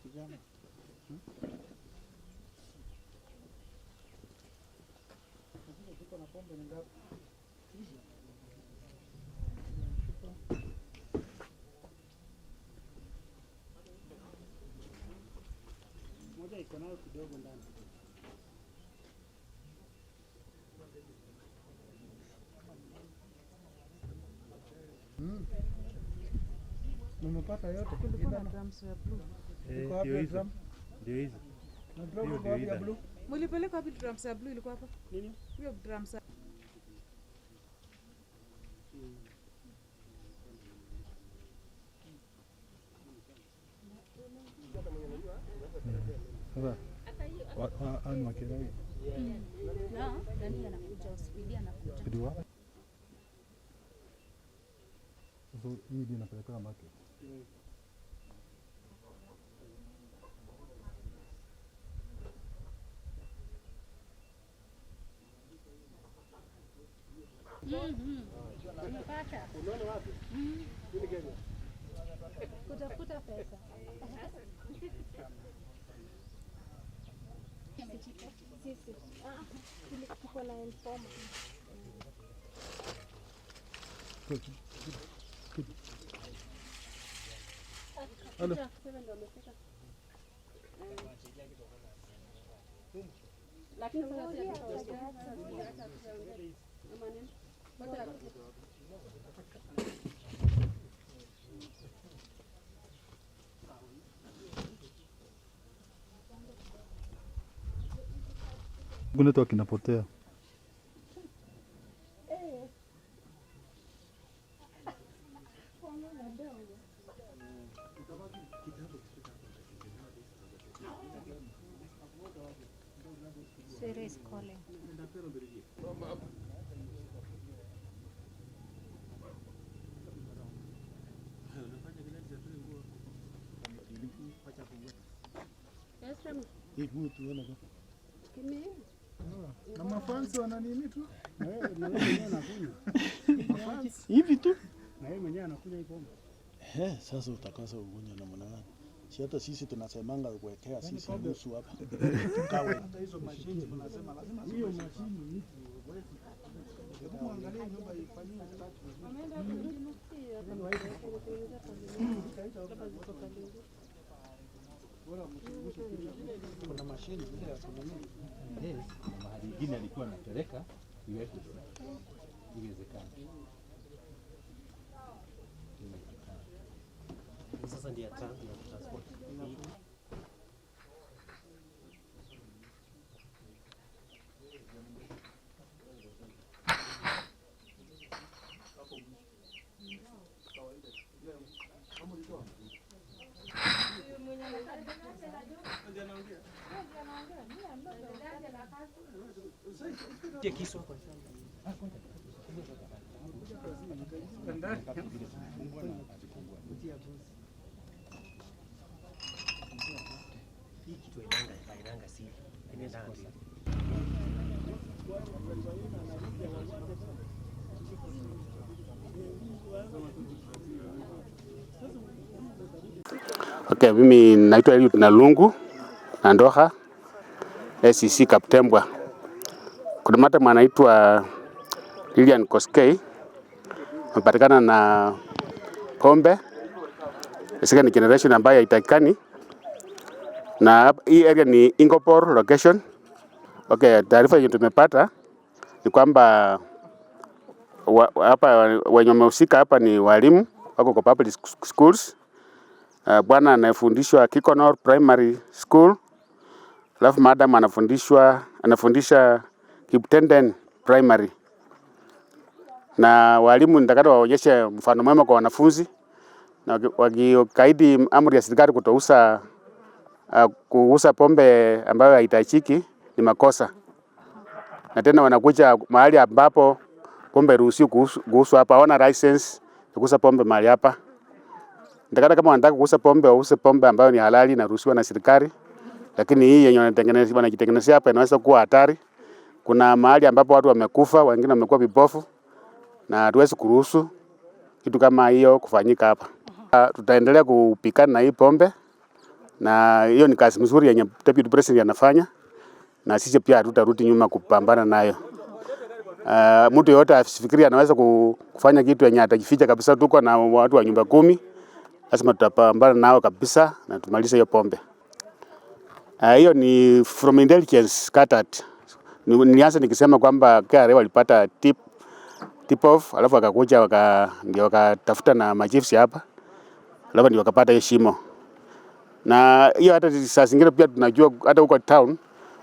Kijana. Chupa na pombe ni ngapi? Chupa. Moja iko nayo kidogo ndani. Nimepata yote. Kulikuwa na drums ya blue. Iko wapi Ndio hizo. drum? Ndio hizo. Na drum Hiyo iko ndio wapi ya ile. blue? Mulipeleka wapi drums ya blue ilikuwa hapa? Nini? Hiyo drums ya Sasa hao ni wakina Na nani anakuja? Spidi anakuja. Spidi wapi? Sasa hii ndio inapelekwa market. Umepata? Kutafuta pesa. Sisi. Tuko na informer. Good. Good. Hello. Lakini sasa Network inapotea. Sarah is calling. Na mafansi wana nini tu? Na yeye mwenyewe anakunywa. Hivi tu. Na yeye mwenyewe anakunywa hii pombe. He, sasa utakosa ugonjwa namna gani? Si hata sisi tunasemanga kuwekea sisi nusu hapa. Tukawe. Hata hizo mashini tunasema lazima Hiyo mashini hebu muangalie nyumba ifanyiwe touch vizuri. Bora mzungushe kitu. kuna mashini ile ya kunini. Yes, na mahali ingine alikuwa anapeleka iwekwe sawa. Iwezekana. Iwezekana. Sasa ndiyo ya transport. Tia kisu kwa shamba. Hii kitu hainanga siri. Inaendanga tu. Okay, mimi naitwa Eliud Nalungu Nandoha, SCC Kaptembwa. Kuna madam anaitwa Lilian Koskei amepatikana na pombe second generation ambayo haitakikani, na hii area ni Ingopor location. Okay, taarifa yenye tumepata ni kwamba hapa wenye wamehusika hapa ni walimu wako kwa public schools. Bwana anayefundishwa Kikonor Primary School, alafu madam anafundisha Kiptenden Primary. Na walimu nitakata waonyeshe mfano mwema kwa wanafunzi, na wakikaidi amri ya serikali kutouza kuuza pombe ambayo haihitajiki ni makosa. Na tena wanakuja mahali ambapo pombe hairuhusiwi kuuzwa hapa, hawana license ya kuuza pombe mahali hapa. Nitakata kama wanataka kuuza pombe wauze pombe ambayo ni halali na ruhusiwa na serikali, lakini hii yenye wanajitengenezea hapa inaweza kuwa hatari. Kuna mahali ambapo watu wamekufa, wengine wamekuwa vipofu, na hatuwezi kuruhusu kitu kama hiyo kufanyika hapa. Tutaendelea kupikana na hii pombe, na hiyo ni kazi mzuri yenye Deputy President anafanya, na sisi pia hatutarudi nyuma kupambana nayo. Mtu yoyote asifikiri anaweza kufanya kitu yenye atajificha kabisa. Tuko na watu wa nyumba kumi, lazima tutapambana nao kabisa na tumalize hiyo pombe. Hiyo ni from intelligence gathered. Nilianza nikisema kwamba KRA walipata tip off, alafu wakakuja ndio wakatafuta na machiefs hapa, alafu ndio wakapata hiyo shimo. Na hiyo hata saa zingine pia tunajua hata huko town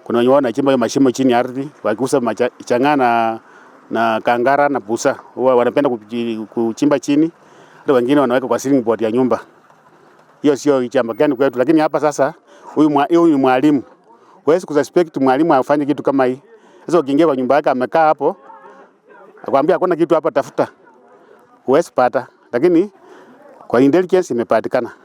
kuna wenye wanachimba hiyo mashimo chini ya ardhi wakiuza chang'aa na kangara na busaa, huwa wanapenda kuchimba chini, hata wengine wanaweka kwa ceiling board ya nyumba. Hiyo sio chamba gani kwetu, lakini hapa sasa huyu ni mwalimu, huwezi kususpect mwalimu afanye kitu kama hii. Sasa ukiingia kwa nyumba yake amekaa hapo, akwambia hakuna kitu hapa, tafuta, huwezi pata, lakini kwa intelligence imepatikana.